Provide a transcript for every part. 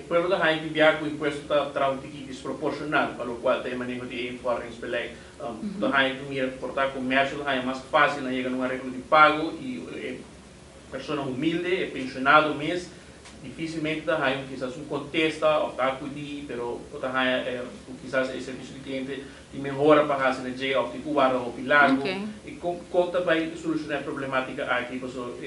pueblo ta haña ku impuesto ta traha un tiki disproporshonal pa lokual ta e maneho di e invorderingsbeleid. Ta haña ku mira por ta komersio ta haña mas fásil na yega na un areglo di pago i e persona humilde, e penshonado mes, difísilmente ta haña kisas un kontesta òf ta akudí, pero bo ta haña ku kisas e servisio di kliente tin mehora pa hasi na dje òf tin ku warda hopi largu. I kon kon ta bai solushoná e problemátika aki? Pasobra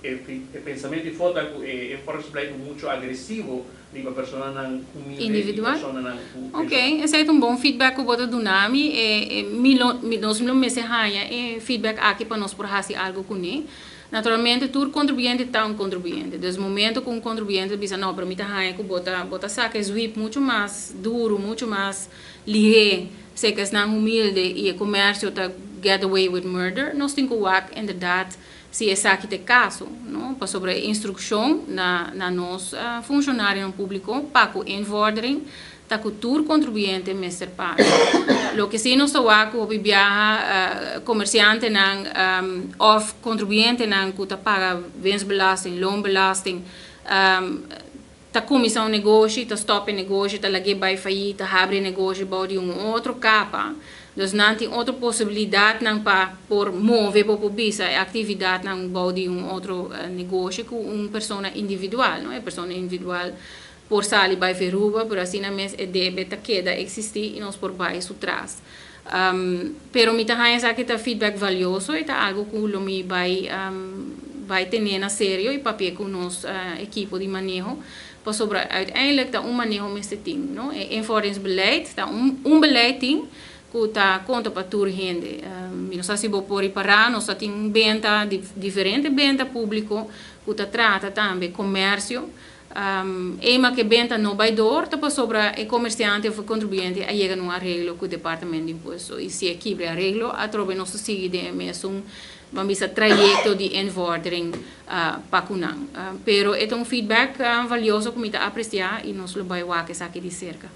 e pensamentu di for ta ku e invorderingsbeleid ta muchu agresivo riba personanan humilde i Individual? Personanan ku Ok, penshonado. Esei ta un bon feedback ku bo ta duna mi. E mi lo mi nos lo mester haña e feedback aki pa nos por hasi algu kuné. Naturalmente tur kontribuyente ta un kontribuyente. Dus momento ku un kontribuyente ta bisa no, pero mi ta haña ku bo ta bo ta saka e sweep muchu mas duru, muchu mas lihé, seka esnan humilde i e komersio ta get away with murder, nos tin ku wak inderdat si esaki ta e kaso, no? Pasobra e instrukshon na na nos funshonarionan públiko pa ku invordering ta ku tur kontribuyente mester paga. Loke si nos ta wak ku hopi biaha komersiantenan òf kontribuyentenan ku ta paga winstbelasting, loonbelasting, ta kuminsá un negoshi, ta stòp e negoshi, ta lag'é bai fayí, ta habri e negoshi bou di un otro kapa. Dus nan tin otro posibilidatnan pa por move, bo por bisa, e aktividatnan bou di un otro negoshi ku un persona individual, no? E persona individual por sali bai Veruba, pero asina mes e debe ta keda eksistí i nos por bai su tras. Pero mi ta haña esaki ta feedback valioso i ta algu ku lo mi bai bai tene na serio i papia ku nos ekipo di maneho, pasobra uiteindelijk ta un maneho mester tin, no? E invorderingsbeleid ta un un beleid tin ku ta konta pa tur hende. Mi no sa si bo por ripará, nos ta tin un benta, diferente benta públiko ku ta trata tambe komersio. Ema ku e benta no bai dor ta pasobra e komersiante òf e kontribuyente a yega na un areglo ku Departamento di Impuesto i si e kibra e areglo atrobe nos ta sigui den e mesun ban bisa trayekto di invordering pa ku nan. Pero e ta un feedback valioso ku mi ta apresiá i nos lo bai wak esaki di serka.